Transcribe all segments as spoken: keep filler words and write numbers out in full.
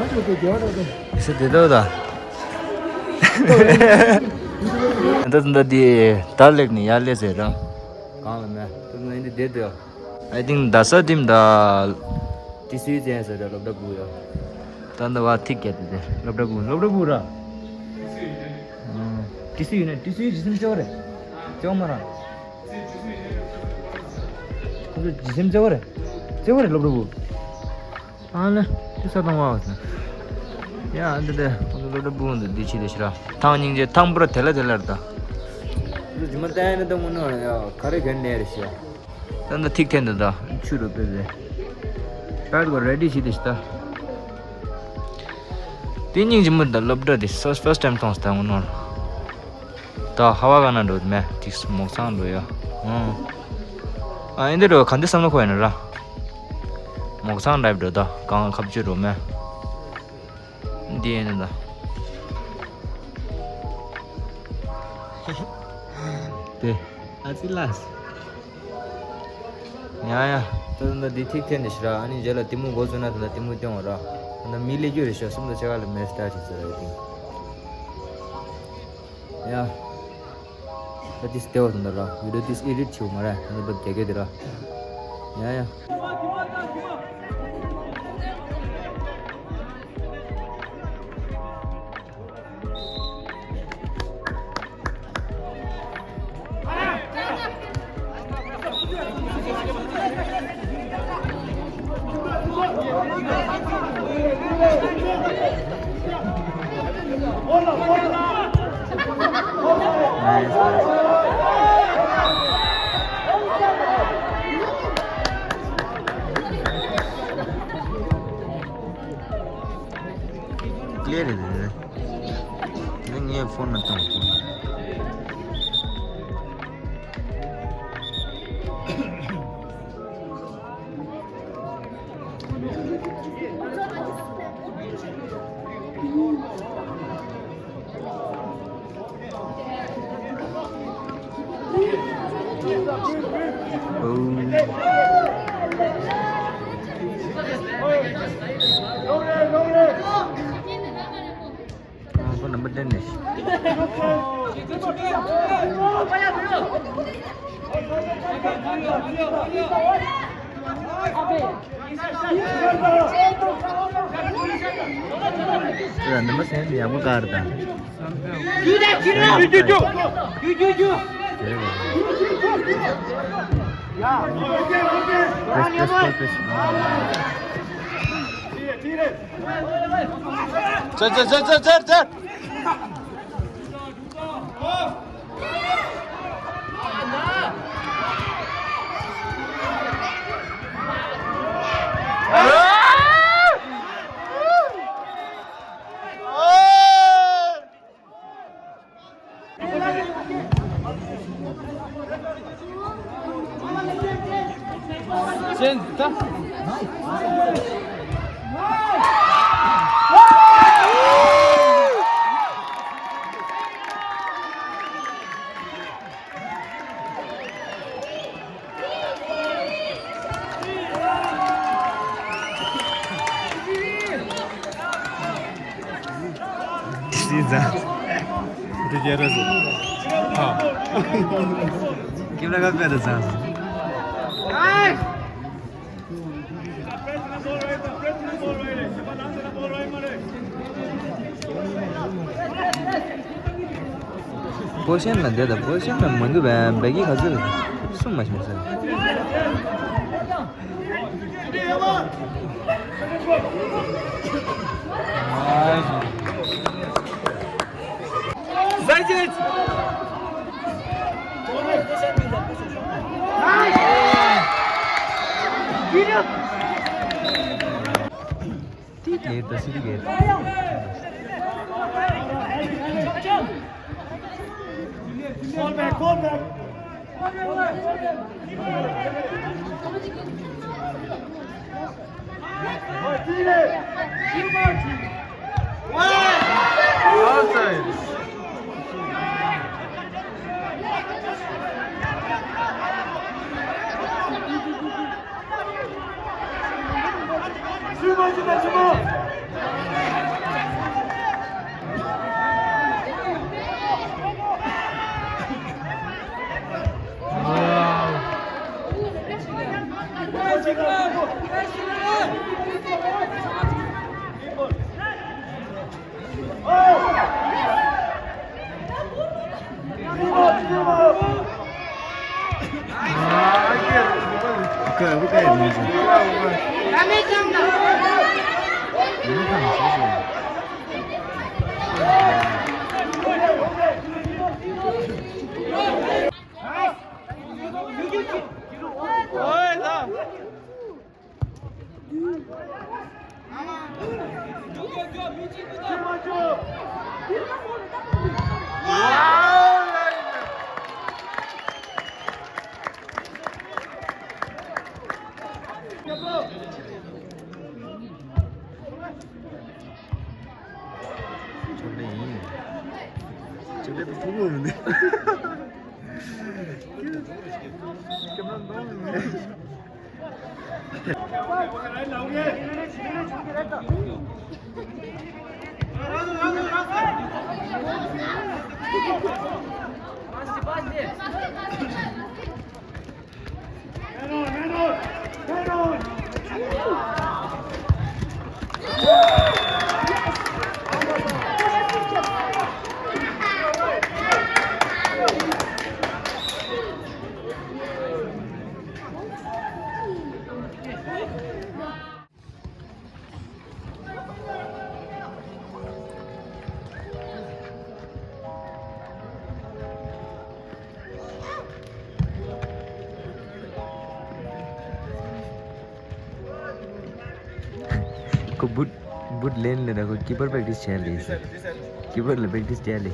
ཨི་སི་དེ་དོ་ད། ད་ད་དེ་ད་ལེགས་ནི་ཡར་ལེ་ཟེར་ར། གང་ལ་མེད། ད་ང་འདི་བསྡད་དོ། I think ད་ས་ཏིམ་ད། ཏི་སི་ཡུ་ཅན་ཟེར་ར་སློབ་གྲྭ་བུ་ཡོ། ད་ད་བ་ཐིག་གེ་དེ་དེ་སློབ་གྲྭ་བུ་སློབ་གྲྭ་བུ་ར། ཏི་སི་ཡུ་ནས་ཏི་སི་ཡུ་ཇི་སེམས་ཅོ་རེ། ཅོ་མ་ར། ཁོ་ཚོ་ཇི་སེམས་ཅོ་རེ། ཅོ་རེ་སློབ་གྲྭ་བུ། ཨ་ལེ། དེ་ས་དང་བ་བ་ཡ་འདི་དེ་ཁོ་ཚོ་སློབ་གྲྭ་བུ་འདི་འདི་ཆི་དེ་ཤི་ར། ཐང་སྙིང་རྗེ་ཐང་པུ་ར་དེ་ལ་དེ་ལ་ར་ད། འདི་ཇི་མ་བསྟན་ནི་ད་ངུ་ནོ་ཡ་ག་རེ་གན་ནེ་རེ་ཤི་ཡ། ད་འདི་ཐིག་ཐེན་འདི་ད་ཆུ་རུ་པེ་པེ། པད་གོ་རེ་ཌི་ཤི་དེ་ཤི་ད། དེ་སྙིང་རྗེ་མོ་ད་སློབ་གྲྭ་དེ་ས་ཕར་སི་ཊེམ་མཐོང་སི་ད་ངུ་ནོ་ར། ད་ཧ་བ་ག་ན་འགྲོ་མེད་ཏིག་མོག་ཚང་འགྲོ་ཡ། ཨ་ཨིན་དེ་འགྲོ་ག་འདི་བསམ་བློ་ཁོ་ཡ་ན་ར། མོག་ཚང་འདྲ་འགྲོ་ད་གང་ཁབ་ཅི་འགྲོ་མེད། འདི་ཡིན་ད། དེ་ཨ་ཙི་ལ། ཡ་ཡ། ད་ད་འདི་ཐིག་ཐེན་འདི་ཤི་ར། ཨ་ནི་རྗེས་ལ་དེ་མོ་འགོ་བཙུགས་ན་ད་ད་དེ་མོ་སྟོན་བ་ར། ད་མི་ལས་རྒྱུ་རེ་ཤ་གསུམ་དང་ཆ་ག་ལ་མེ་སི་ཊར་ཅིག་ཟེར་ར་ཡོད་དེ། ཡ། ད་དེ་སྟེ་བ་ད་ད་ར། བི་ཌི་ཡོ་དེ་ཨེ་ཌིཊ་བྱེད་མ་ར། ད་ད་རྒྱ་སྐད་དེ་ར། ཡ་ཡ། ཀླད་རེད་དེ། ངས་ཕོན་ནང་བཏང་། ཁོ་ནམ་པར་ཊེན་ནས། ཁྱེད་རང་ནམ་པར་སེན་ཡག་པོ་བཀར་དང་། ཙར་ཙར་ཙར་ཙར་ཙར། པོ་ཤན་ལ་འདི་དང་པོ་ཤན་ལ་མི་འདུག་བས། འབད་ཀྱི་ག་ཚོད་གསུང་མ་ཤེས་ཟེར། Fall back, fall back. ཅོག་ལེ་ཡིན། ཅོག་ལེ་དང་ཕུ་གུ་མི་འདུག་ཁོ་བུད་བུད་ལེན་ལེན་ན་ཁོ་ཀི་པར་པེག་ཊིས་བྱས་ལེ། ཀི་པར་ལ་པེག་ཊིས་བྱས་ལེ།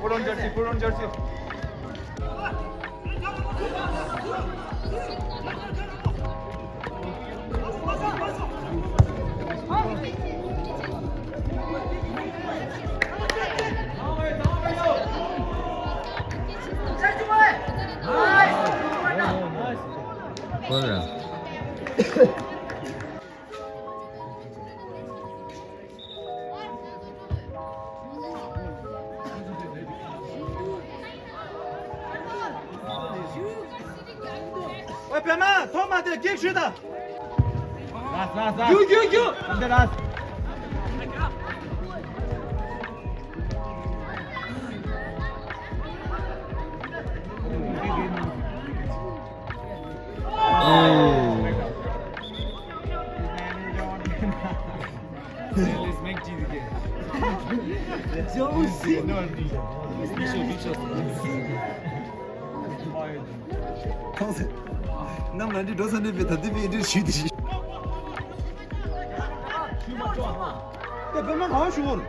Put on jersey, put on jersey. ཨོ་པད་མ་ཐོག་མ་དེ་གེགས་ཞུས་དང་། རྒྱུགས་རྒྱུགས་རྒྱུགས། འདི་ར། གནམ་ལ་འདི་འགྲོ་ས་ནས་པའི་ད་ལྟ་པའི་འདི་ཞུས་ཏེ་ཞུས། ད་པད་མ་གང་ཞུ་བོར།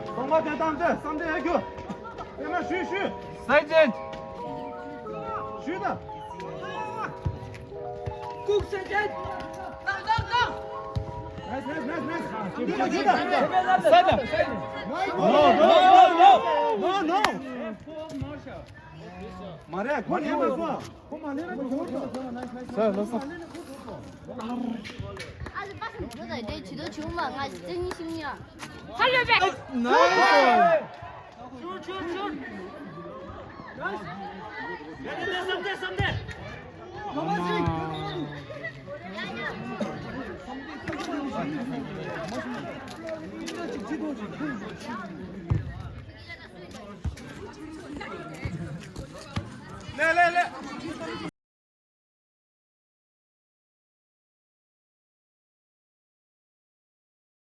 ཚང་མ་དེ་དང་དེ་བསམ་དེ་ཡ་རྒྱུ། དེ་ན་ཞུས་ཞུས། སའི་ཅན། ཞུས་ད། ཀུག་སའི་ཅན། ནའིས་ནའིས་ནའིས་ནའིས། ཞུས་ད། ས་ད། No, no, no, no, no, no. མ་རེད་ཁོ་ལེན་མ་སོང་། ཁོ་མ་ལེན་ར་ཁོ་ལེན་ར། ས་ལ་ས། ཨ་ལ་པ་སེ་འགྲོ་ད་འདྲེ་ཇི་ལྟར་བྱུང་མ་ང་ཅི་ཉི་ཤིམ་ཉ། ཧ་ལོ་བེ། Nice. Shoot, shoot, shoot. Nice. བསམ་དེ་བསམ་དེ། ལེ་ལེ་ལེ།